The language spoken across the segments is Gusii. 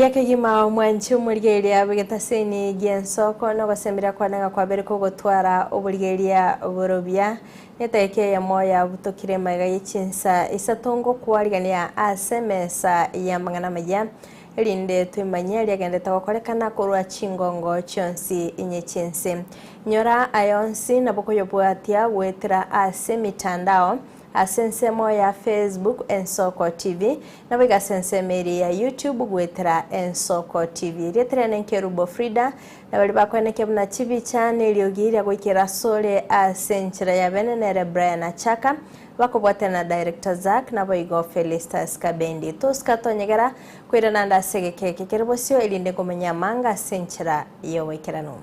Mbuya kegima omwanchi omorigereria bw'egetaseni gi'ensoko na ogosemberia kwane ng'a kwabere kogotwara oborigereria borobia. Netageka eyemo yabutokire magega ye chinsa isato ngokwarigania ase emesa y'amang'ana amaya, erinde twemanye riagenderete gokorekana korwa chingongo chionsi inye chi'ense. Nyora aya onsi nabo koyobwatia goetera ase emitandao, ase ensemo ya Facebook Ensoko TV, naboigo ase ensemo eria ya YouTube goetera Ensoko TV. Erieta riane Nkerubo Frida, na baria bakoenekia buna chibicha na eriogi riria goikera asore ase enchera ya bene nere Brian Achaka, bakobwatana na Director Zack naboigo Felistus Kabendi. Tosika tonyegera koirana ande ase egeka eke kere bosio erinde nkomanya amanga ase enchera y'oboikeranu.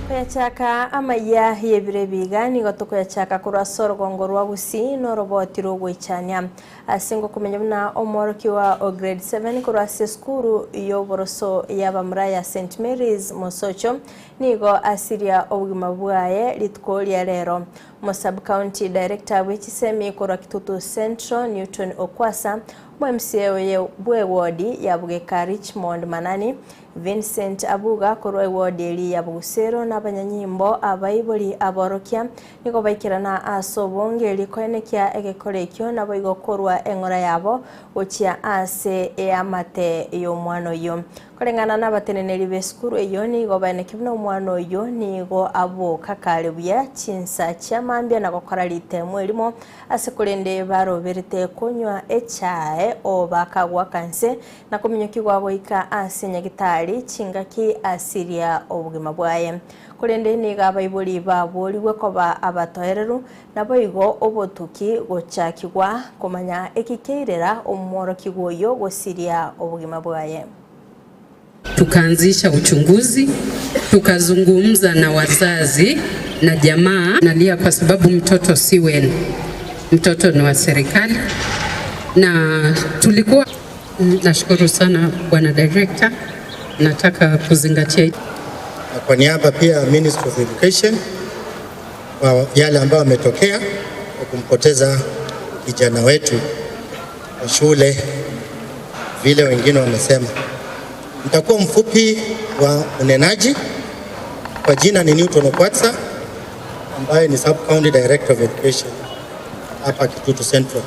Koyachaka amayia y'ebiro ebi iga nigo tokoyachaka korwa ase orogongo rwa Gusii na oroboti rw'ogoichania. Ase ngokomenya buna omworokigwa o grade 7 korwa ase esukuru y'oboroso y'abamura ya St Mary's Mosocho nigo asiria obogima bwaye rituko ria rero. Omo-Sub-County Director bw'echisemi korwa Kitutu Central, Newton Okwasa, omo-MCA oye bw'ewodi ya Bugeka Richmond Manani, Vincent Abuga korwa ewodi eria ya Bugusero na abanyanyimbo abaibori aborokia nigo baikerana ase obonge erio koenekia egekora ekio naboigo korwa eng'ora yabo gochia ase eamate y'omwana oyio. Koreng'ana nabateneneri b'esukuru eyio nigo baeneke buna omwana oyio nigo aboka kare buya chinsa chia mambia na gokora ritemo erimo ase korende baroberete konywa echae o bakagoaka nse na kominyokigwa goika ase nyagitari chingaki asiria obogima bwaye. Korende nigo abaibori baborigwe koba abatoereru naboigo obotuki gochakigwa komanya eki keirera omworokigwa oyio gosiria obogima bwaye. Tukaanzisha uchunguzi, tukazungumza na wazazi na jamaa. Nalia kwa sababu mtoto si wenu, mtoto ni wa serikali, na tulikuwa. Nashukuru sana bwana director, nataka kuzingatia. Na kwa niaba pia ya Ministry of Education kwa yale ambayo ametokea kwa kumpoteza kijana wetu wa shule, vile wengine wamesema. Nitakuwa mfupi wa unenaji. Kwa jina ni Newton Okwatsa ambaye ni Sub County Director of Education hapa Kitutu Central.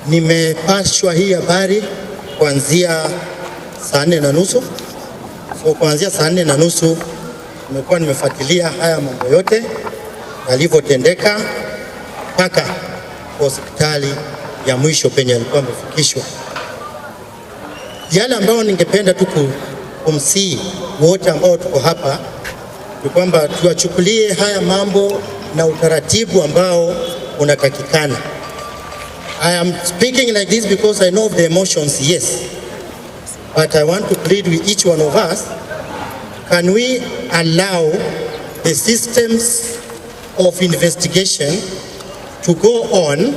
Nimepashwa hii habari kuanzia saa nne na nusu. So kuanzia saa nne na nusu nimekuwa nimefuatilia haya mambo yote yalivyotendeka mpaka hospitali ya mwisho penye alikuwa amefikishwa. Yale ambayo ningependa tu kumsihi wote ambao tuko hapa ni kwamba tuyachukulie haya mambo na utaratibu ambao unatakikana. I am speaking like this because I know of the emotions, yes. But I want to plead with each one of us, can we allow the systems of investigation to go on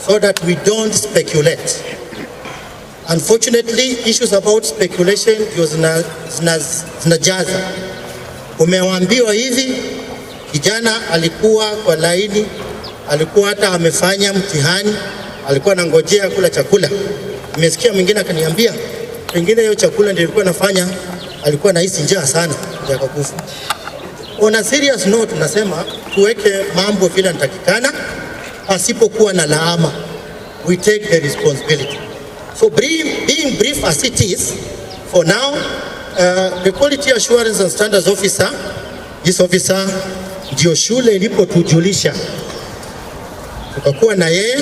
so that we don't speculate? Unfortunately, issues about speculation ndio zinajaza. Umewaambiwa hivi, kijana alikuwa kwa laini, alikuwa hata amefanya mtihani, alikuwa anangojea kula chakula. Nimesikia mwingine akaniambia pengine hiyo chakula ndio ilikuwa nafanya, alikuwa anahisi njaa sana ndio akakufa. On a serious note, nasema tuweke mambo vile yanatakikana pasipokuwa na laama. We take the responsibility. So brief, being brief as it is, for now, uh, the Quality Assurance and Standards Officer, this officer ndio shule ilipotujulisha tukakuwa na yeye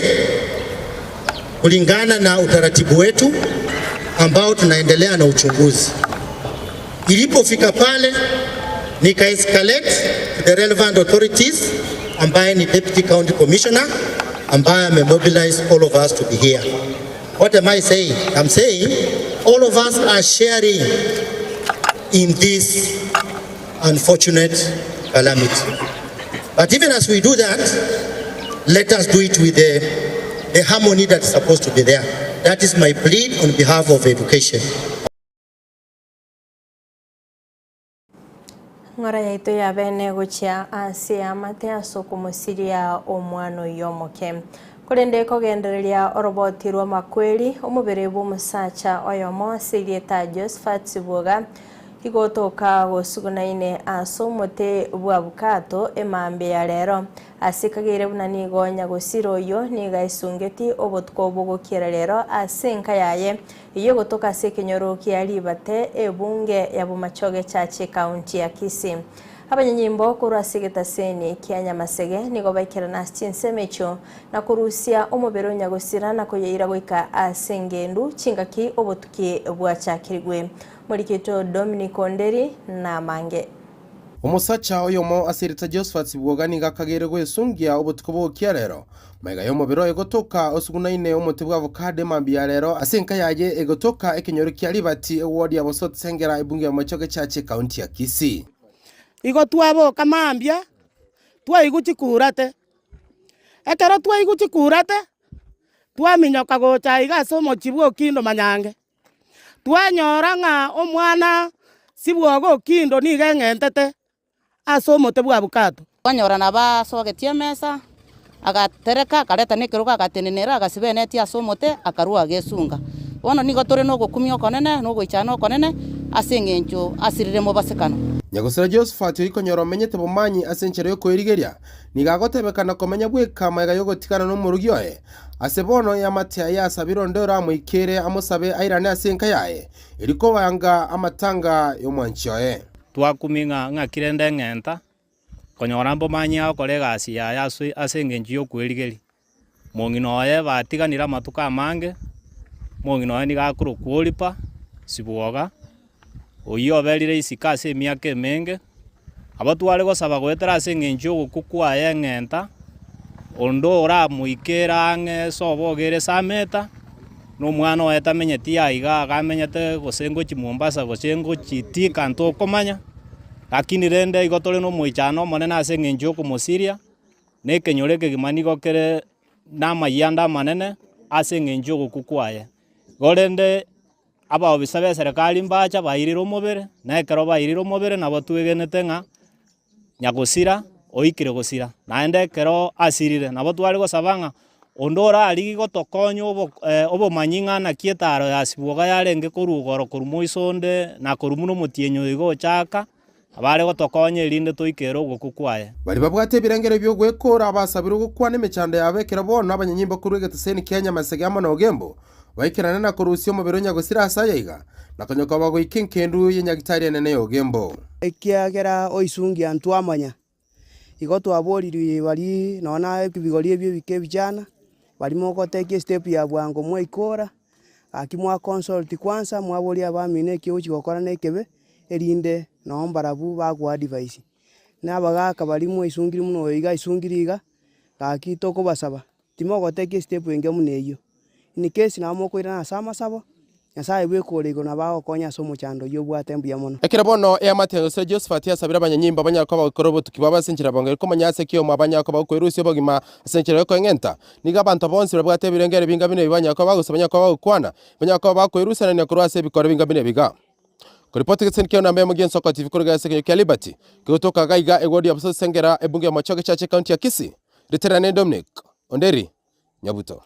kulingana na utaratibu wetu ambao tunaendelea na uchunguzi. Ilipofika pale nika escalate to the relevant authorities ambaye ni Deputy County Commissioner ambaye amemobilize all of us to be here. What am I saying? I'm saying all of us are sharing in this unfortunate calamity. But even as we do that, let us do it with the, the harmony that is supposed to be there. That is my plea on behalf of education. Ng'ora yaito ya bene gochia ase eamate ase okomosiria omwana oyio omoke. Korende kogendereria oroboti rw'amakweri, omobere bw'omosacha oyomo ase erieta Josephat Sibuoga igotoka gosugunaine ase omote bw'abukato emambia ya rero. Ase kageire buna nigo nyagosira oyio nigo aisungeti obotuko bogokiera rero ase enka yaye eyio egotoka ase ekenyoro kia Ribate ebunge ya Bomachoge Church ekaunti ya Kisii. Abanyanyimbo korwa ase egetaseni kia Nyamasege nigo baikerana ase chinsemo echio na korusia omobere o nyagosira na koyeira goika ase engendu chingaki obotuki bwachakirigwe. Morikito Dominic Onderi namange. Omosacha oyomo ase erieta Josephat Sibwoga nigo akageire gwesungia obotuko bogokia rero. Magega y'omobere oye gotoka osugunaine omote bw'avocado emambia ya rero ase enka yaye egotoka ekenyoro kia Ribati eward ya Bosot Sengera ebunge ya Bomachoge Church ekaunti ya Kisii. Igo twaboka mambia, twaigwa chikurate. Ekero twaigwa chikurate, twaminyoka gocha iga ase omochie bwa Okindo Manyange. Twanyora ng'a omwana sibwogo Okindo nigo eng'entete ase omote bw'abukato. Twanyora nabo asogetie emesa, agatereka, akareta na ekerogo agatenenera, agasiba eneti ase omote, akarua agesunga. Bono nigo tore nogokumia okonene, na ogoichana okonene, ase engencho asirire mobasekano. Nyagosira Josephat oikonyora omenyete bomanyi ase enchera y'okoerigeria, nigo agotebekana komenya bweka magega y'ogotigana n'omorugi oye. Ase bono eamate yaye asabire onde oramoikere amosabe airane ase enka yaye, erio kobanga amatanga y'omwanchi oye. Twakumia ng'a ng'aki rende eng'enta, konyora mbomanyie agokora egasi yaye ase ase eng'encho ya okwerigeria. Mong'ina oye batiganire amatuko amange, mong'ina oye nigo akorokwa Oripa Sibwoga, oyio oberire isiko ase emiaka emenge, Aba tware gosaba goetera ase eng'encho y'ogokwa kwaye eng'enta, onde oramoikere ang'e ase obogere ase ameta, na omwana oye tamenyeti aiga iga amenyete gose ngochia Mombasa gose ngochia Thika ntokomanya, lakini rende igo tore na omoichano omonene ase eng'encho y'okomosiria, na ekenyoro ekegima nigo kere na amayianda amanene ase eng'encho y'ogokwa kwaye. Igo rende. Abaofisa b'eserekari mbacha bairire omobere, na ekero bairire omobere nabo twegenete ng'a nyagosira oikire gosira. Naende ekero asirire nabo tware gosaba ng'a onde orarigie gotokonya obo obomanyi ng'a naki etaro ya sibwoga yarenge korwa igoro korwa moiso onde na korwa buna omotienyi oyo iga ochaka, abare gotokonya erinde toikere ogokwa kwaye. Baria babwate ebirengero bi'ogwekora basabirwe gokwana emechando yabo ekero bono abanyanyimbo korwa egeteseni kia Nyamasege amo na Ogembo baikerane na korusia omobere o nyagosira ase aya iga, na konya koba goika enkendu ye nyagitari enene ya Ogembo. Ekiagera oisungia ntwamanya, igo twaborirwe baria nonya na ebigori ebio ebike ebichana, baria mogotake estep ya bwango mwaikora, gaki mwa consult kwanza mwaboria abamino eki ogochi gokora na ekebe, erinde noo mbarabwo bagoa advice. Na abagaka baria mwaisungire buna oyo iga aisungire iga, gaki tokobasaba, timogotake estep engiya buna eyio. In case nabo mokoirana ase amasabo, Nyasaye bwekore igoro nabo agokonye ase omochando oyio obwate mbuya mono. Ekero bono eamate ya Nyasae Josephat yasabire abanyanyimbo banyare koba bagokora obotuki bwabo ase enchera bongeri komanya ase ki omo abanyare koba bakoerusia obogima ase enchera yokoeng'enta. Nigo abanto bonsi babwate ebirengero ebinga buna ebi banyare koba bagosa banyare koba bagokwana, banyare koba bakoerusanania korwa ase ebikoro binga buna ebiga. Koripoti gese nikio namba eyemo gi'ensoko TV koruga ase ekenyoro kia Liberty, kegotoka iga iga eward ya Busosi Sengera ebunge ya Machoge Church ecounty ya Kisii. Riterane Dominic Onderi Nyabuto.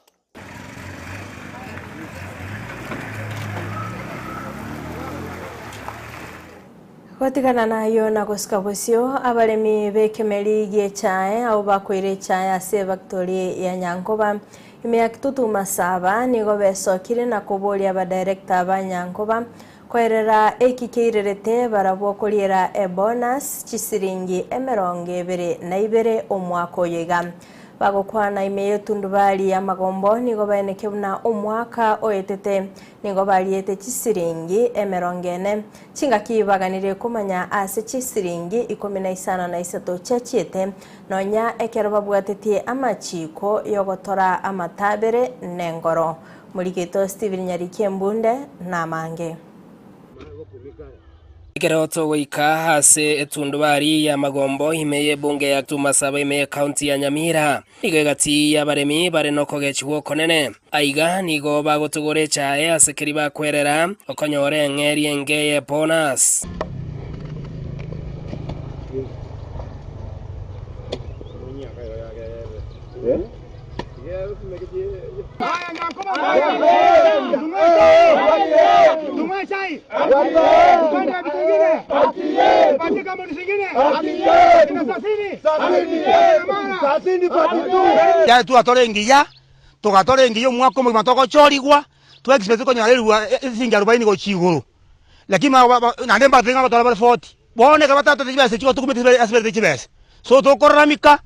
Gotigana nayio na gosika bosio, abaremi b'ekemeri gi'echae abwo bakoira echae ase ebactori ya Nyankoba ime ya Kitutu Masaba nigo besokire na koboria abadirector ba Nyankoba koerera eki keirerete barabwo koriera ebonus chisiringi emerongo ebere na ibere omwaka oyo iga. Bagokwana ime y'etundubari y'amagombo nigo baeneke buna omwaka oetete nigo bariete chisiringi emerongo ene. Chingaki baganirie komanya ase chisiringi ikomi na isano na isato chiachiete, nonya ekero babwatetie amachiiko y'ogotora amatabere nengoro. Morigeto Stephen Nyariki Embunde namange. Ekero togoika ase etundubari y'amagombo ime y'ebunge ya Tumasaba ime y'ecounty ya Nyamira, nigo egati y'abaremi bare nokogechigwa okonene. Aiga nigo bagotugora echae ase keria bakwerera okonyora eng'eria enke y'ebonus. Yare twatora engiya, togatora engiya omwaka omogima togochorigwa, twa expect konyora erua esiringi arubaini gochia igoro, lakini naende mbatebie ng'a batora bare forty. Bono ekero batatete chibesa echio gotokumete ase barete chibesa. So tokoraramika,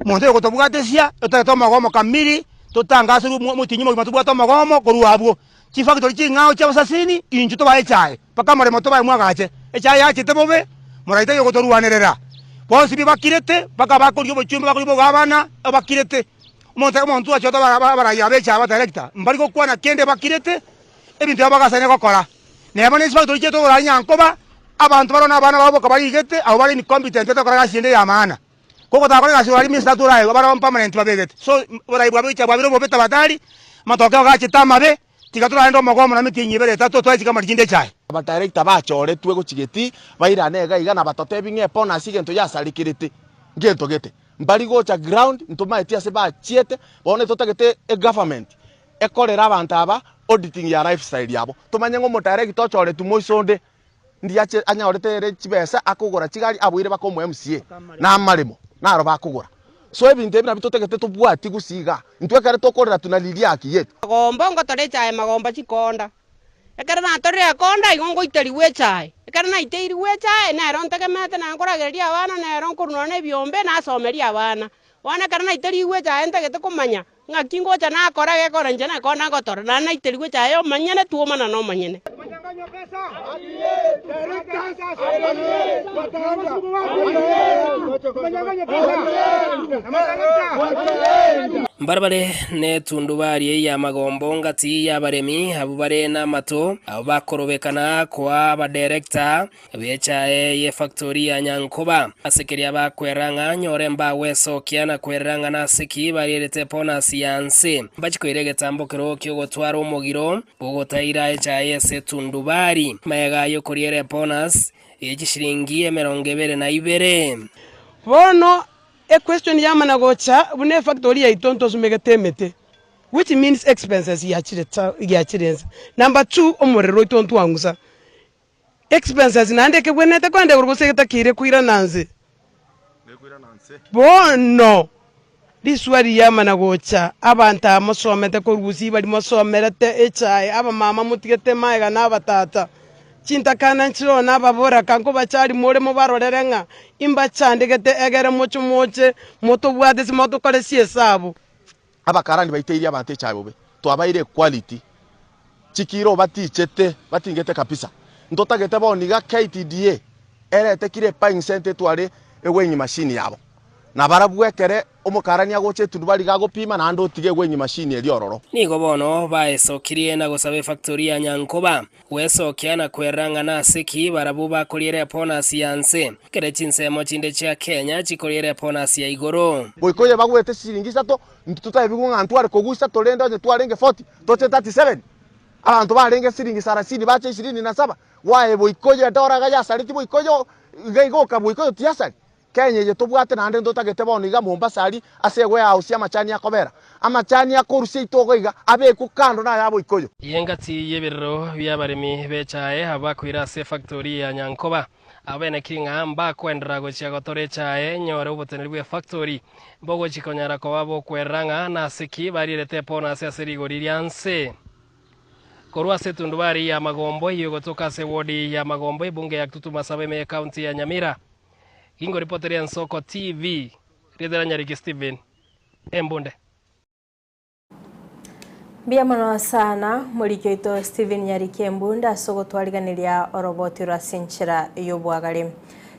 monto oyo gotobwatesia, otagete omogomo kamiri, totangaserwe omotienyi omogima tobwate omogomo korwa abwo. Chifactory ching'ao chi'abasasini, intwe tobae echae, mpaka amoremo tobae mwagache. Echae yachete bobe, moraite aye ogotorwanerera. Bonsi pi bakirete, mpaka abakoria obochumbe bakoria obogabana, bakirete. Omonto omonto achete abarai aba echae abadirector, mbari gokwana kende bakirete, ebinto ebi bagasaine gokora. Neba ne chifactory chiaito oborari nyankoba, abanto baroo na abana babo boka barigete, abwo bare incompetent batari gokora egasi ende ya maana. Kogotaka gokora egasi orari minister toraegwe barabwo permanent babegete. So oborai bwa gocha bwabire obobe tafadhali, amatokeo gachete amabe, tiga torarende omogomo na emetienyi ebere etato twae chikamani chinde echae. Abadirector bachoretwe gochia getii, bairane iga iga na batotebi ng'a ebonus egento yasarekerete ngento gete. Mbari gocha ground, ntomaeti ase bachiete, bono totagete egovernment ekorere abanto aba auditing ya lifestyle yabo. Tomanye ng'a omodirector ochoretwe moiso onde Ndiache anyorete ere chibesa akogora chigari aboire baka omo MCA na amaremo naro bakogora. So ebinto ebi nabio totagete tobwatie gusii igaa. Intwe ekere tokorera tunaliria haki yetu. Magomba ngotore echae magomba chikonda, ekero natorire ekonda igo ngoiterigwa echae, ekero naiteirigwe echae nero ntegemete na nkoragereria abana nero nkorwa nonya na ebiombe nasomeria abana. Bono ekero naiterigwe echae ntagete komanya Ng'aki ngocha nakora gekora inche nekonda ngotora, naende naiterigwe echaye omonyene, twomana nomonyene. Mbarabare netundubari y'amagombo ngati y'abaremi abwo bare namato, abwo bakorobekana koa abadirector B'echae y'efactori ya Nyankoba, ase keria bakwerera ng'a nyore mbagwesokia na kwerera ng'a nase ki barierete bonus ya nse. Mbachie koira egetambokero ki'ogotwara omogiro bw'ogotaira echae ase etundubari, magega y'okoriera ebonus ye chishilingi emerongo ebere na ibere. Bono equestion yamana gocha buna efactory yaito ntosumegete emete which means expenses yachire yachire nse. Number two omorero oito ntwang'usa. Expenses naende ekebwenerete kogenda igoro gose getakeire koirana nse? Bono riswali riamana gocha, abanto aba mosomete korwa gusii baria mosomerete echae, abamama motigete magega na abatata, chintakana nchiroo na ababoraka nkobachari more mobarorere ng'a imbachandegete egere moche moche motobwate ase motokore chi'esabu. Abakarani baiteirie abanto echae bobe, twabaire equality, chikiro batichete batingete kabisa. Ntotagete bono iga KTDA erete kire buying center etware eweighing machine yabo. Na barabwo ekere omokarani agocha etundubari iga agopima naende otige eweighing machine eria ororo. Nigo bono baesokirie na gosaba efactori ya Nyankoba gwesokia na kwerera ng'a nase ki barabwo bakoriera ebonus ya nse, ekero chinsemo chinde chia Kenya chikoriera ebonus ya igoro. Goika oye bagwete chisiringi isato, intwe totaebigwe ng'a ntware kogwa isato rende onye twarenge 40, toche 37. Abanto barenge siringi sarasini bache ishirini na saba, gwaye boika oye edora iga yasareti boika oyo iga iga oka boika oyo tiyasari. Kenya eye tobwate naende ntotagete bono iga Mombasa aria ase ewarehouse y'amachani akobera. Amachani akorusia itogo iga abekwe kando naya boika oyo. Y'engati y'ebirero bi'abaremi b'echae abwo bakoira ase efactori ya Nyankoba. Abeneki ng'a mbakoenderera gochia gotora echae, nyore oboteneneri bw'efactori mbogochi konyara koba bokwerera ng'a nase ki barierete ebonus ase rigori ria nse. Korwa ase etundubari ya Magombo eyio egotoka ase ewodi ya Magombo ebunge ya Kitutu Masaba ime y'ecounty ya Nyamira. Gingoripoteria Ensoko TV, rieta ria Nyariki Stephen, Embunde. Mbuya mono sana moriki oito Stephen Nyariki Embunde ase ogotwariganeria oroboti rwa ase enchera y'obwagare.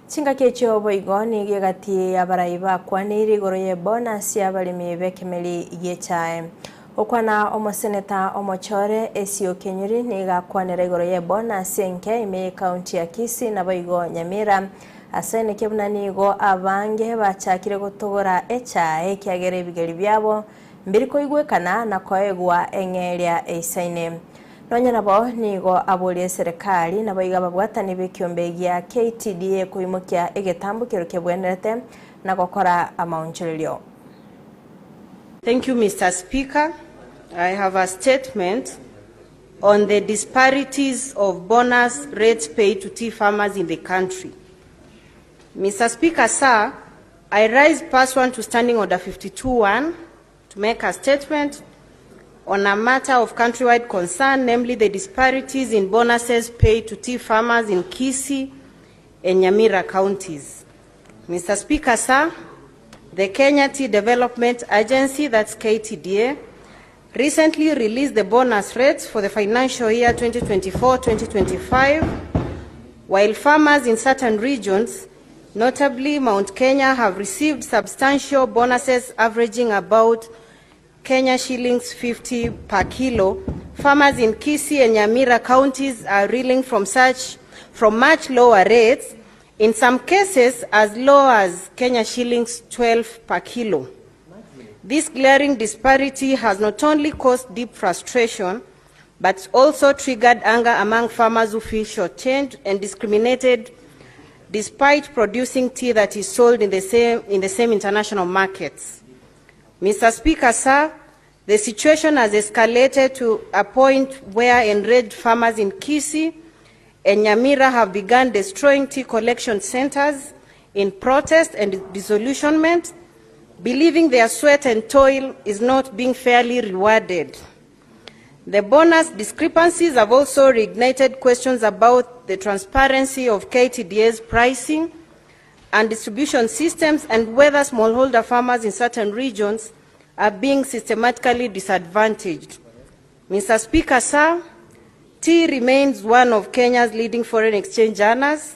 Chingaki echio boigo nigo egati y'abarai bakwaneire igoro y'ebonus y'abaremi b'ekemeri gi'echae. Gokwana omoseneta omochore Esio Kenyuri nigo akwanera igoro y'ebonus enke ime y'ecounty ya Kisii naboigo Nyamira. Ase eneke buna nigo abange bachakire gotogora echae ekiagera ebigeri biabo mbiri koigwekana na koegwa eng'eria eisaine. Nonya nabo nigo aborie eserekari naboigo ababwatani b'ekiombe gia KTDA koimokia egetambokero kebwenerete na gokora amaonchorerio. Thank you Mister Speaker. I have a statement on the disparities of bonus rates paid to tea farmers in the country. Mr. Speaker, sir, I rise pursuant to Standing Order 52-1 to make a statement on a matter of countrywide concern, namely the disparities in bonuses paid to tea farmers in Kisii and Nyamira counties. Mr. Speaker, sir, the Kenya Tea Development Agency, that's KTDA, recently released the bonus rates for the financial year 2024-2025, while farmers in certain regions, notably Mount Kenya, have received substantial bonuses averaging about Kenya shillings 50 per kilo. Farmers in Kisii and Nyamira counties are reeling from such from much lower rates, in some cases as low as Kenya shillings 12 per kilo. This glaring disparity has not only caused deep frustration, but also triggered anger among farmers who feel shortchanged and discriminated despite producing tea that is sold in the same, in the same international markets. Mr. Speaker, sir, the situation has escalated to a point where enraged farmers in Kisii and Nyamira have begun destroying tea collection centers in protest and disillusionment, believing their sweat and toil is not being fairly rewarded. The bonus discrepancies have also reignited questions about the transparency of KTDA's pricing and distribution systems and whether smallholder farmers in certain regions are being systematically disadvantaged. Mr. Speaker, sir, tea remains one of Kenya's leading foreign exchange earners,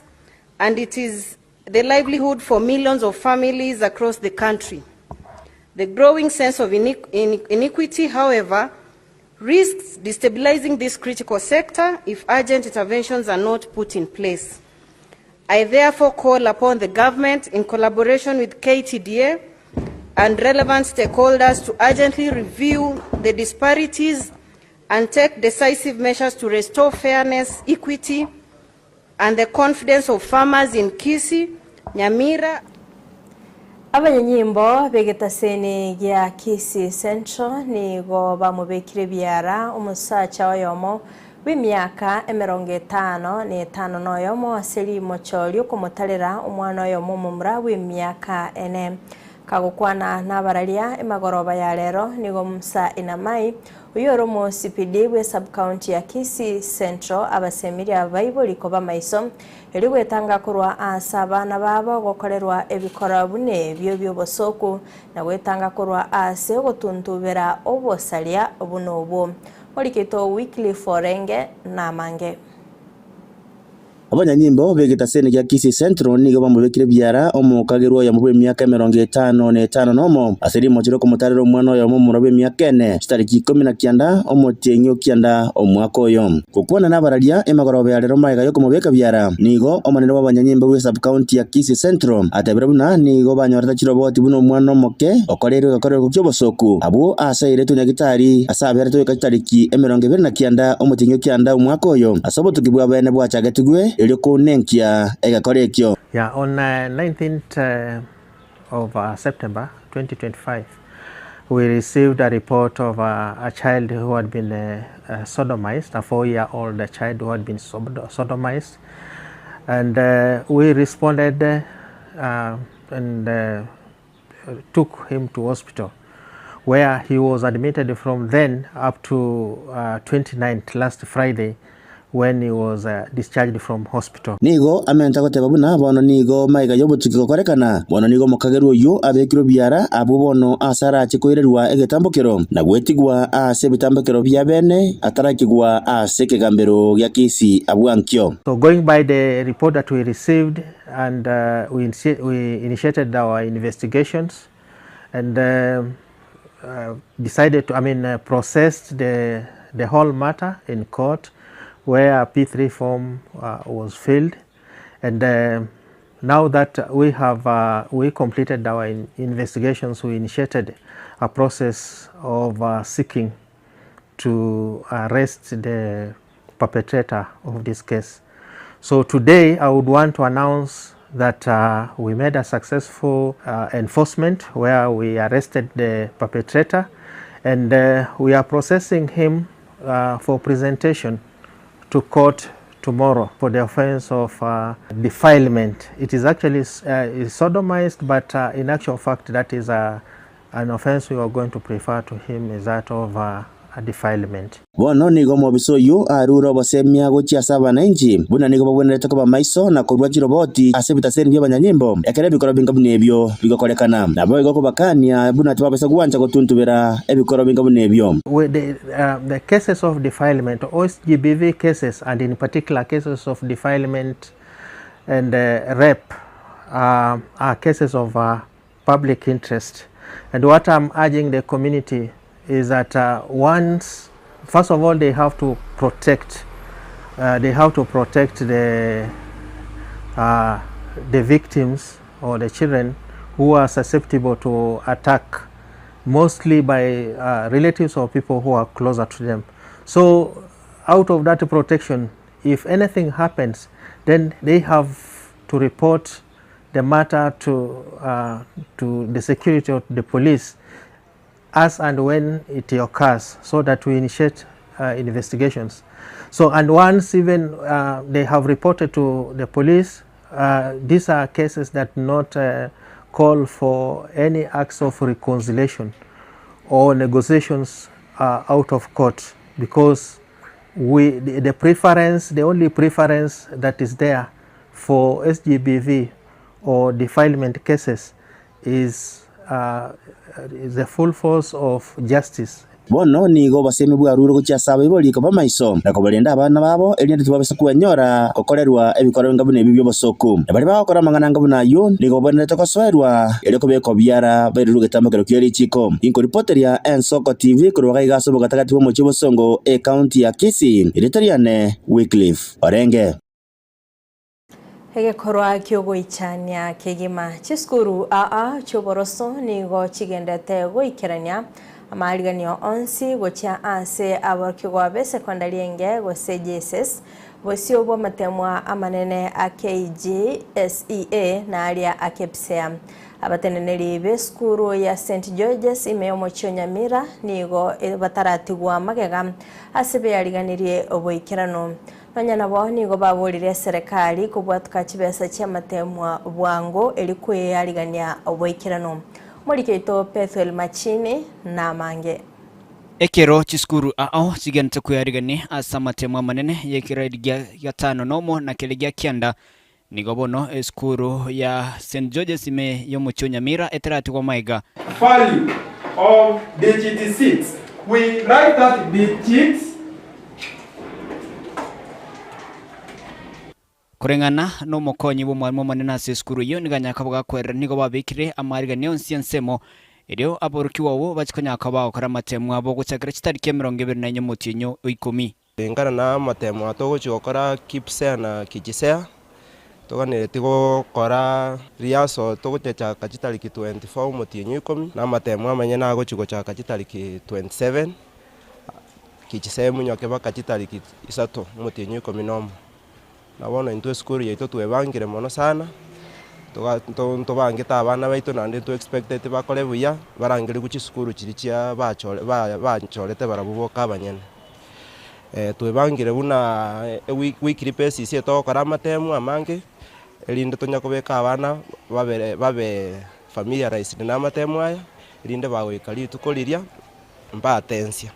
and it is the livelihood for millions of families across the country. The growing sense of inequity, however, risks destabilizing this critical sector if urgent interventions are not put in place. I therefore call upon the government, in collaboration with KTDA and relevant stakeholders, to urgently review the disparities and take decisive measures to restore fairness, equity, and the confidence of farmers in Kisii, Nyamira, Abanyanyimbo b'egetaseni gia Kisii Central nigo bamobekire biara omosacha oyomo bw'emiaka emerongo etano na etano na oyomo ase rimocho riokomotarera omwana oyomo omomura bw'emiaka ene. Kagokwana nabararia emagoroba ya rero nigo Musa Inamai oyo ore omo CPD bwe subcounty ya Kisii Central abasemirie abaibori koba maiso erio gwetanga korwa ase abana babo gokorerwa ebikora buna ebio biobosoku na gwetanga korwa ase ogotuntubera obosaria buna obwo. Moriketo Wycliffe Orenge namange. Abanyanyimbo b'egetaseni gia Kisii Central nigo bamobekire biara omokagerwa oyomo bw'emiaka emerongo etano na etano nomo ase rimocho ri'okomotarera omwana oyomo omomura bw'emiaka ene chitariki ikomi na kianda omotienyi o kianda omwaka oyo. Gokwana nabararia emagoroba ya rero magega y'okomobeka biara, nigo omonene bw'abanyanyimbo bwe sub-county ya Kisii Central atebire buna nigo banyorete chiroboti buna omwana omoke okoreirwe egekorero ki'obosoku abwo ase airetwe nyagitari ase aberetwe goika chitariki 29 omotienyi o kianda omwaka oyo ase obotuki bw'abeene bwachagetigwe erio kounenkia egekora ekio. Yeah, on 19th of September 2025, we received a report of a child who had been sodomized, a 4-year-old child who had been sodomized, and we responded and took him to hospital, where he was admitted from then up to 29th, last Friday, when he was discharged from hospital. Nigo amenta goteba buna bono nigo magega y'obotuki gokorekana, bono nigo omokagerwa oyio abekirwe biara abwo bono ase arache koirerwa egetambokero na gwetigwa ase ebitambokero bia bene atarakigwa ase ekegambero gia Kisii abwo ankio. So going by the report that we received and we, we initiated our investigations and decided to, I mean, processed the, the whole matter in court where a P3 form was filled. And now that we have we completed our in investigations, we initiated a process of seeking to arrest the perpetrator of this case. So today I would want to announce that we made a successful enforcement where we arrested the perpetrator And we are processing him for presentation to court tomorrow for the offense of defilement. It is actually is sodomized, but in actual fact that is an offense we are going to prefer to him is that of defilement. Bono nigo omobisa oyio arure obosemia gochia ase abananchi, buna nigo babwenerete koba maiso na korua chiroboti ase ebitaseni bi'abanyanyimbo, ekero ebikoro binga buna ebio bigokorekana. Naboigo kobakania buna tibabasa gwancha gotuntubera ebikoro binga buna ebio. With the cases of defilement, SGBV cases and in particular cases of defilement and rape are cases of public interest. And what I'm urging the community is that once, first of all, they have to protect, they have to protect the, the victims or the children who are susceptible to attack, mostly by relatives or people who are closer to them. So out of that protection, if anything happens, then they have to report the matter to, to the security or the police as and when it occurs, so that we initiate investigations. So, and once even they have reported to the police, these are cases that not call for any acts of reconciliation or negotiations out of court, because we, the preference, the only preference that is there for SGBV or defilement cases is, is the full force of justice. Bono nigo obosemi bwarure gochia ase abaibori koba maiso na kobarenda abana babo, erinde tibabasa kwenyora gokorerwa ebikoro binga buna ebi bi'obosoku. Na baria bagokora amang'ana anga buna ayio nigo babwenerete gosoerwa erio kobekwa biara bairerwe egetambokero kie richiko. Inkoripoteria Ensoko TV korwa gaiga ase obogatagati bw'omochie obosongo ecounty ya Kisii, erieta riane Wycliffe Orenge. Egekorwa ki'ogoichania kegima. Chisukuru aa chi'oboroso nigo chigendete goikerania amaariganio onsi gochia ase aborokigwa b'esekondari enge gose JSS, bosio bw'amatemwa amanene a KJSEA na aria a KPSEA. Abateneneri b'esukuru ya St George's ime y'omochie o Nyamira nigo bataratigwa magega ase beariganirie oboikeranu. Nonya nabo nigo baborire eserekari kobwatuka chibesa chi'amatemwa bwango erio kweyarigania oboikeranu. Omoriki oito Pethuel Machini namange. Ekero chisukuru ao chigenete kweyarigania ase amatemo amanene y'ekereri gia gatano nomo na keria gia kianda, nigo bono esukuru ya St George's ime y'omochie o Nyamira eteratigwa magega. Value of digit 6. We write that digit. Koreng'ana nomokonyi bw'omwalimu omonene ase esukuru eyio, nigo anyare koba gakwerera nigo babekire amaariganio onsi ensemo, erio aborokigwa abwo bachie konyara koba bagokora amatemo abo gochakera chitariki 24 omotienyi o ikomi. Ringana na amatemo aya togochia gokora KPSEA na KJSEA, toganereti gokora rehearsal togochaka chitariki 24 omotienyi o ikomi, na amatemo amanyene agochia gochaka chitariki 27, KJSEA emonyoke mpaka chitariki isato omotienyi o ikomi na omo. Na bono intwe esukuru yaito twebangire mono sana, toga ntobangete abana baito naende nto expecteti bakore buya, barangerigwe chisukuru chiria chia bachore ba bachorete barabwo boka abanyene. Twebangire buna eweek weekly basis etogokora amatemu amange, erinde tonya kobeka abana babere babe familiarized na amatemu aya, erinde bagoika rituko riria, mbatensia.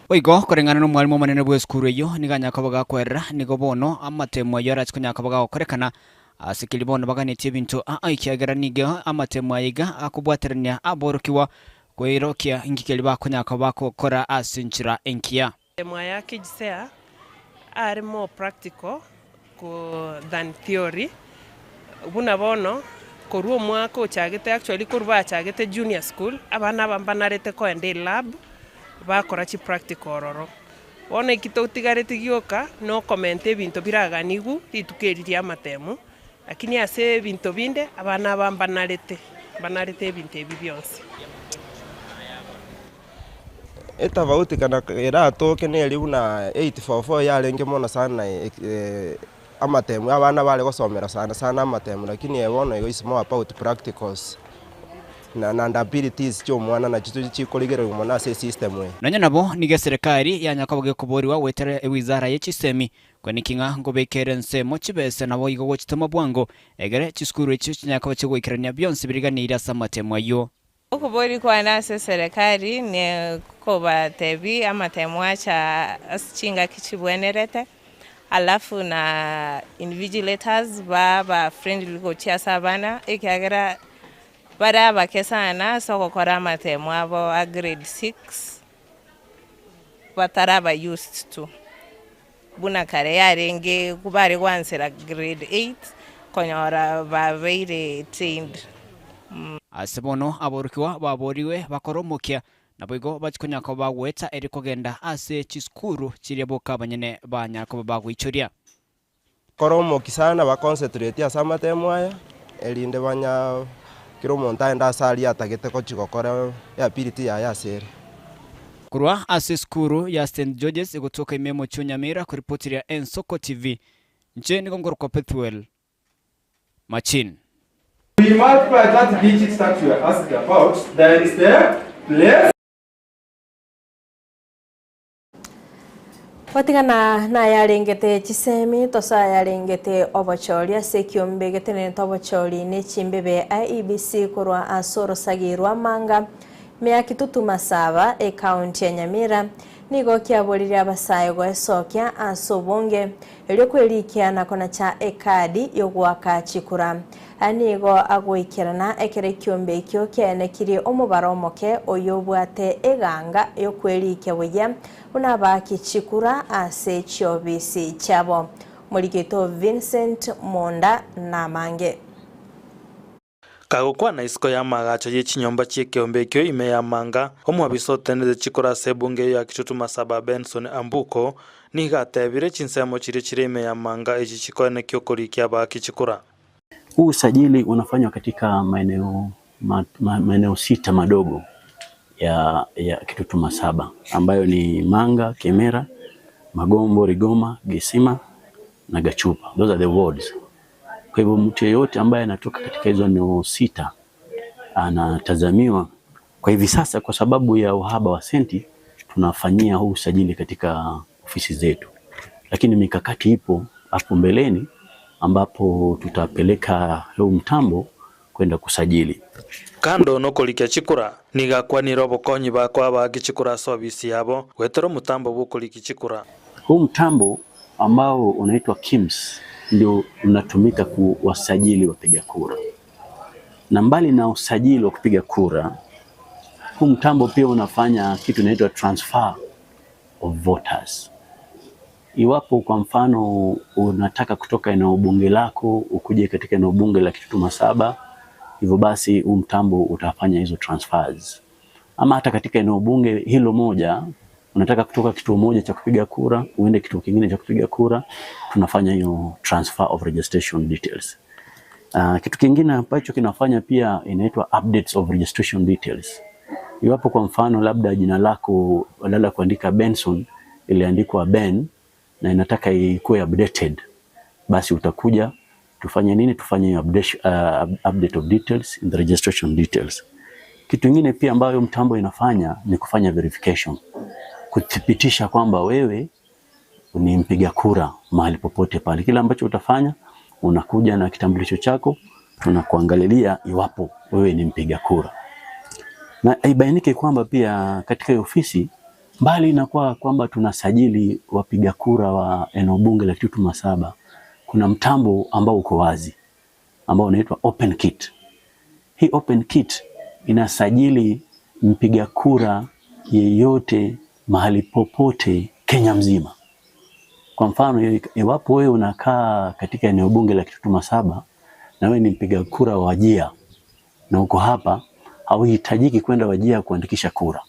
Boigo koreng'ana nomwalimu omonene bw'esukuru eyio, nigo anyare koba gakwerera, nigo bono amatemo ayio arache konyara koba gagokorekana ase keria bono baganetie ebinto aa, ekiagera nigo amatemo aya iga akobwaterania aborokigwa koirokia inki keria bakonyara koba bagokora ase enchera engiya. Amatemo aya KJSEA are more practical than theory, buna bono korwa omwaka ochagete actually korwa bachagete junior school, abana aba mbanarete koenda elab, bakora chipractical ororo. Bono eki totigareti gioka, na okomenta ebinto biraganigwe rituko eri ria amatemo, lakini ase ebinto binde, abana aba mbanarete, mbanarete ebinto ebi bionsi. Etafauti kana eratoke neri buna 8-4-4 yarenge mono sana amatemu abana bare gosomera sana sana amatemu lakini eye bono igo is more about practicals. Na and abilities chi'omwana nachio chikorigererigwa mono ase esystem eye. Nonya nabo, nigo eserekari yanya koba gekoborigwa goetera ewizara ye chisemi, kweneki ng'a nkobeka ere ensemo chibese naboigo gochitoma bwango, egere chisukuru echio chinyare koba chigoikerania bionsi biriganirie ase amatemo ayio. Okobori kwane ase eserekari ne kobatebi amatemo acha ase chingaki chibwenerete, alafu na invigilators baba friendly gochia ase abana ekiagera Bare abake sana ase ogokora amatemo abo a grade 6 bataraba used to buna kare yarenge bare goansera grade 8 konyora babeire trained. Ase bono aborokigwa baboorigwe bakore omokia, naboigo bachie konya koba bagoeta erio kogenda ase chisukuru chiria boka abanyene banyara koba bagoichoria. Kora omokia sana ba concentrate ase amatemo aya, erinde banya kera omonto aende ase aria atagete gochia gokora eability yaye ase ere. Korwa ase esukuru ya St George's egotoka ime y'omochie o Nyamira koripotiria Ensoko TV, inche nigo nkorokwa Pethuel Machin. We multiply that digit that you are asked about, there is the place. Gwatigana nayarengete chisemi, tosa ayarengete obochori ase ekiombe getenenete obochori ne chimbebe IEBC korwa ase orosagi rwa Manga, Mea Kitutu Masaba, ecounty ya Nyamira, nigo kiaboririe abasae goesokia ase obonge erio kwerikia na konacha ekadi yogoaka chikura. Aya nigo agoikerana ekero ekiombe ekio kiaenekirie omobaro omoke oyobwate eganga yokwerikia buya buna abaaki chikura ase chiobisi chiabo. Omoriki oito Vincent Monda namange. Kagokwana isiko y'amaagacho ye chinyomba chi'ekeombe ekio ime y'amanga, omwabisa otenenete chikura ase ebunge eyio ya Kitutu Masaba Benson Ambuko nigo atebire chinsemo chiria chire ime y'amanga echi chikoenekia okorikia abaaki chikura. Huu usajili unafanywa katika maeneo ma, ma, maeneo sita madogo ya, ya Kitutu Masaba ambayo ni Manga, Kemera, Magombo, Rigoma, Gesima na Gachupa. Those are the wards. Kwa hivyo mtu yeyote ambaye anatoka katika hizo eneo sita anatazamiwa kwa hivi sasa, kwa sababu ya uhaba wa senti, tunafanyia huu usajili katika ofisi zetu, lakini mikakati ipo hapo mbeleni ambapo tutapeleka huu mtambo kwenda kusajili. Kando nokorikia chikura, nigo akwanire obokonyi bakoa abaaki chikura ase obisi yabo, goetera omotambo bw'okorikia chikura. Huu mtambo ambao unaitwa KIMS ndio unatumika kuwasajili wapiga kura, na mbali na usajili wa kupiga kura, huu mtambo pia unafanya kitu inaitwa transfer of voters. Iwapo kwa mfano unataka kutoka eneo bunge lako ukuje katika eneo bunge la Kitutu Masaba, hivyo basi huu mtambo utafanya hizo transfers. Ama hata katika eneo bunge hilo moja unataka kutoka kituo moja cha kupiga kura uende kituo kingine cha kupiga kura, tunafanya hiyo transfer of registration details. Kitu kingine ambacho kinafanya pia inaitwa updates of registration details. Iwapo kwa mfano labda jina lako badala ya kuandika Benson iliandikwa Ben na inataka ikuwe updated, basi utakuja tufanye nini? Tufanye hiyo update, update of details in the registration details. Kitu kingine pia ambayo mtambo inafanya ni kufanya verification, kuthibitisha kwamba wewe ni mpiga kura mahali popote pale. Kila ambacho utafanya unakuja na kitambulisho chako, tunakuangalilia iwapo wewe ni mpiga kura. Na ibainike kwamba pia katika hiyo ofisi mbali na kwa kwamba tunasajili wapiga kura wa eneo bunge la Kitutu Masaba, kuna mtambo ambao uko wazi ambao unaitwa Open Kit. Hii Open Kit inasajili mpiga kura yeyote mahali popote Kenya mzima. Kwa mfano, iwapo wewe unakaa katika eneo bunge la Kitutu Masaba na wewe ni mpiga kura wa Wajir na uko hapa, hauhitajiki kwenda Wajir kuandikisha kura.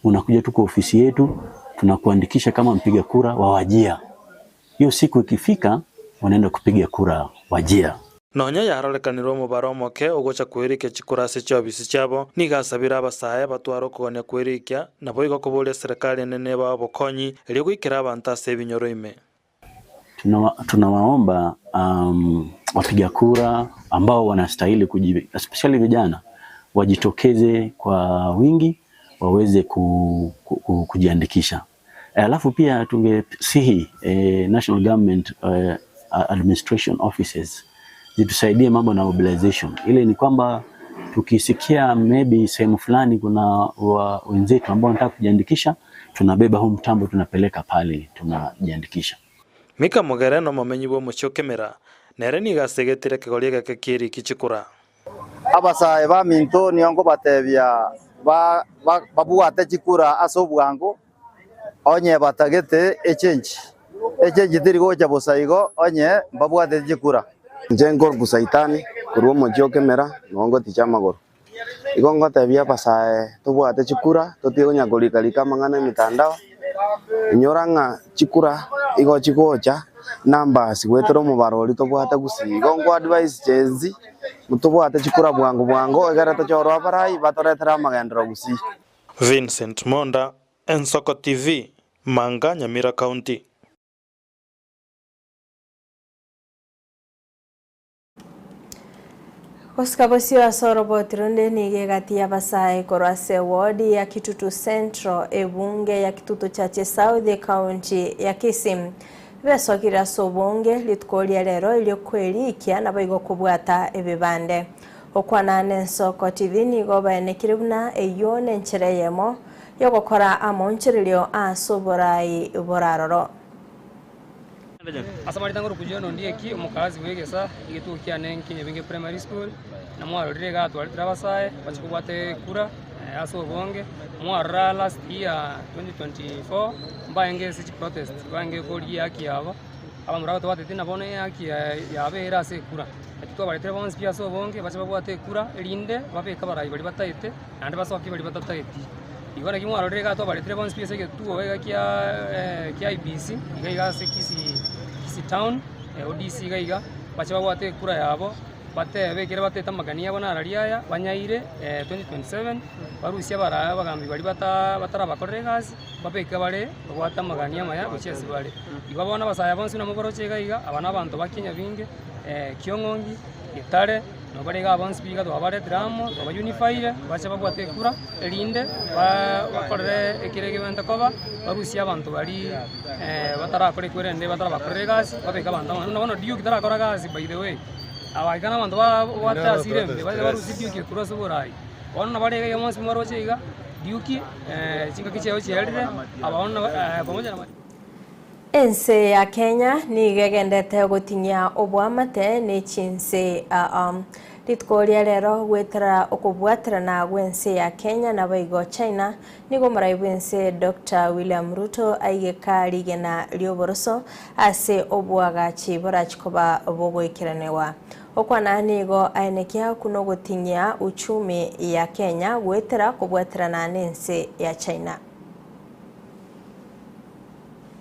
Unakuja tu kwa ofisi yetu, tunakuandikisha kama mpiga kura wa Wajir. Hiyo siku ikifika, unaenda kupiga kura Wajir. Nonya yarorekanire omobaro omoke ogocha kwerikia chikura ase chiobisi chiabo, nigo asabire abasae batware okogania kwerikia, naboigo koboria serikali enene ebae obokonyi erio goikera abanto ase ebinyoro ime. Tunawaomba wapiga kura ambao wanastahili kuji, especially vijana wajitokeze kwa wingi waweze ku, ku, ku, kujiandikisha. Alafu pia tungesihi national government administration offices zitusaidie mambo na mobilization. Ile ni kwamba tukisikia maybe sehemu fulani kuna wenzetu ambao wanataka kujiandikisha, tunabeba huu mtambo tunapeleka pale tunajiandikisha. Mika Mogere nomomenyi bwa omochie okemera nere nigo asegetire ekegori egeke kia eriki chikura. Abasae baminto nigo nkobatebia babwate chikura ase obwango onye batagete echange echange teri gocha bosa igo onye babwate chikura. Inche nkoruku saitani korwa omochie okemera nigo ngoticha amagoro. Igo ngotebia abasae tobwate chikura totige konya korikarika amang'ana emitandao inyora ng'a chikura igo chigocha numbers gwetera omobaro oria tobwate gusii. Igo nko advise Gen Z tobwate chikura bwango bwango egere tochorwe abarai batoretere amagenderero gusii. Vincent Monda, Ensoko TV, Manga, Nyamira County. Gosika bosio ase oroboti ronde nigo egati y'abasae korwa ase eward ya Kitutu Central, ebunge ya Kitutu Chache South, ekaunti ya Kisii. Besokire ase obonge rituko ria rero erio kwerikia naboigo kobwata ebibande. Okwana na Ensoko TV nigo baenekire buna eyio nenchera eyemo yogokora amaonchorerio ase oborai boraroro. Ase amaritang'o rokujia nondieki omokazi bw'egesa egetuo kiane nkinyabinge primary school, na mwarorire iga twaretire abasae bachie kobwata ekura ase obonge, mwarora last year 2024 mbaenge ase chiprotest baenge korigia ehaki yabo, abamura batobwateti na bono ehaki yabo ere ase ekura. Naki twabaretire bonsi pi ase obonge bache babwate ekura erinde babeke abarai baria bataete naende basokie baria batataeti. Igo naki mwarorire iga twabaretire bonsi pi ase egetuo iga kia kia IEBC iga iga ase Kisii Kisii town ODC iga iga, bache babwate ekura yabo batebe ekere bataete amagani abo nararia aya banyaire 2027 barusie abara abagambi baria bata batarabakorera egasi babeke bare babwate amagani amaya gochia ase bare. Igo bono abasae bonsi buna moboroche iga iga, aba na abanto ba Kenya binge Kiong'ongi, Getare, nabo bare igaa bonsi pi iga twabaretire amo, twaba unifyire, bache babwate ekura, erinde bakorere ekere egebente koba, barusie abanto baria batarakora ekura erinde batarabakorera egasi, babeke abanto amo. Buna bono Duke tarakora gasi by the way, aba iga na abanto babwate asira embe, barusie Duke korwa ase oborai. Bono nabo bare iga iga bonsi mwaroche iga, Duke chingaki chiaye chiarire, aba bono pamoja na. Ense ya Kenya nigo egendete gotinyia oboamate ne chinse aa. Rituko ria rero goetera okobwaterana gw'ense ya Kenya naboigo China, nigo omorai bw'ense Doctor William Ruto aigeka rigena ri'oboroso ase oboagachi borachi koba bogoikeranewa. Okwana nigo aenekia buna ogotinyia uchumi ya Kenya goetera kobwaterana n'ense ya China.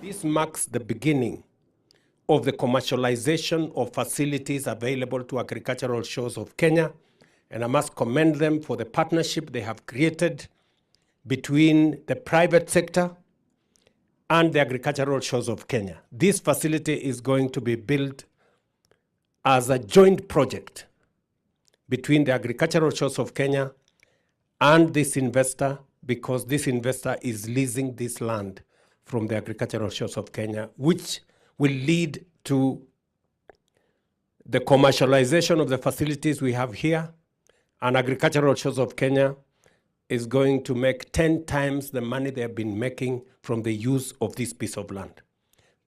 This marks the beginning of the commercialization of facilities available to agricultural shows of Kenya, and I must commend them for the partnership they have created between the private sector and the agricultural shows of Kenya. This facility is going to be built as a joint project between the agricultural shows of Kenya and this investor, because this investor is leasing this land from the agricultural shows of Kenya, which will lead to the commercialization of the facilities we have here. And agricultural shows of Kenya is going to make 10 times the money they have been making from the use of this piece of land.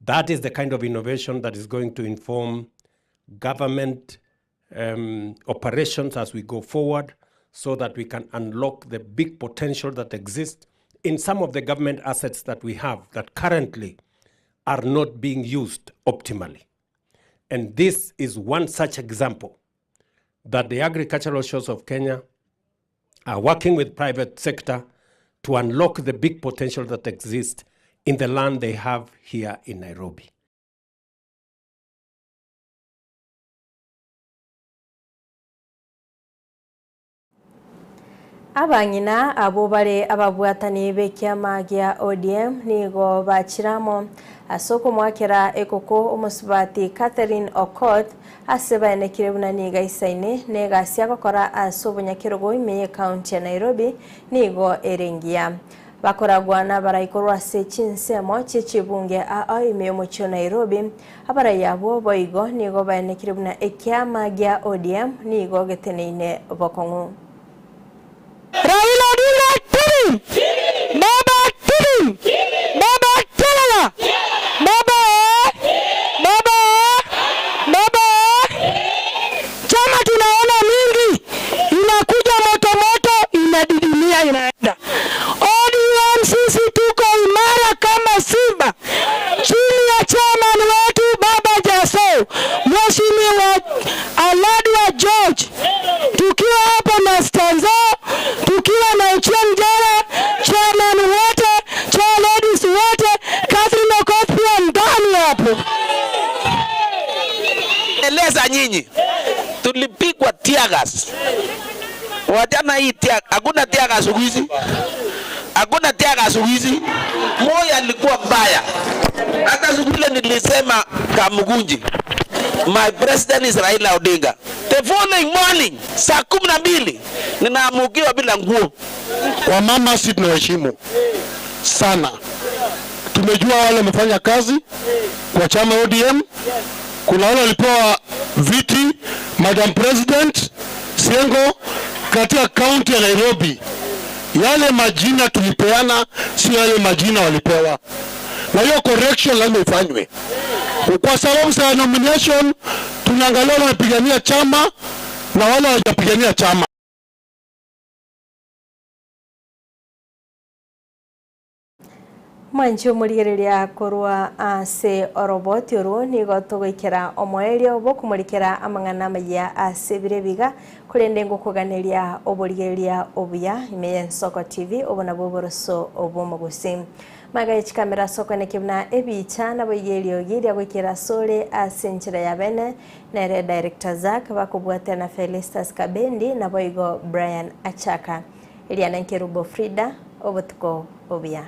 That is the kind of innovation that is going to inform government operations as we go forward, so that we can unlock the big potential that exists in some of the government assets that we have that currently are not being used optimally. And this is one such example that the agricultural shows of Kenya are working with private sector to unlock the big potential that exists in the land they have here in Nairobi. Abang'ina abwo bare ababwatani b'ekiama gia ODM nigo bachire amo ase okomoakera ekoko omosubati Catherine Okoth ase baenekire buna nigo aisaine negasi agokora ase obonyakerogo ime y'ecounty ya Nairobi nigo ere engiya. Bakoragwa nabarai korwa ase chinsemo chie chibunge ao ime y'omochie o Nairobi, abarai abwo boigo nigo baenekire buna ekiama gia ODM nigo geteneine bokong'u. Raila Odinga tiri! Baba tiri! Baba terera! Baba ee! Baba ee! Baba ee! Chama tunaona mingi inakuja moto moto inadidimia inaenda. ODM sisi tuko imara kama simba chini ya chairman wetu Baba Jaso Mheshimiwa Aladwa George, tukiwa hapa na Stanzo, tukiwa na Ochieng Jara, chairman wote, chair ladies wote, Catherine Okoth pia ndani hapo. Eleza nyinyi, tulipigwa tear gas. Wachana hii tear, hakuna tear gas siku hizi, hakuna tear gas siku hizi. Moi alikuwa mbaya, hata siku ile nilisema Kamukunji, my president is Raila Odinga. The following morning saa 12 ninaamukiwa bila nguo. Wamama si tunawaheshimu sana, tumejua wale wamefanya kazi kwa chama ODM. Kuna wale walipewa viti, Madam President Siengo katika kaunti ya Nairobi. Yale majina tulipeana sio yale majina walipewa, na hiyo correction lazima ifanywe, kwa sababu sa nomination tunaangalia wale wanapigania chama na wale hawajapigania chama. Mwanchi omorigereria korwa ase oroboti orwo nigo togoikera omoerio bokomorikera amang'ana amaya ase ebire biga korende ngokoganeria oborigereria obuya ime ya Ensoko TV obo nabwo oboroso obw'omogusi magaye chikamera soko neke buna ebicha nabo igeriogi ria goikera sore ase enchera ya bene nere director Zack bakobwatia na Felistas Kabendi nabo igo Brian Achaka Eliana Nkerubo Frida obotuko obuya.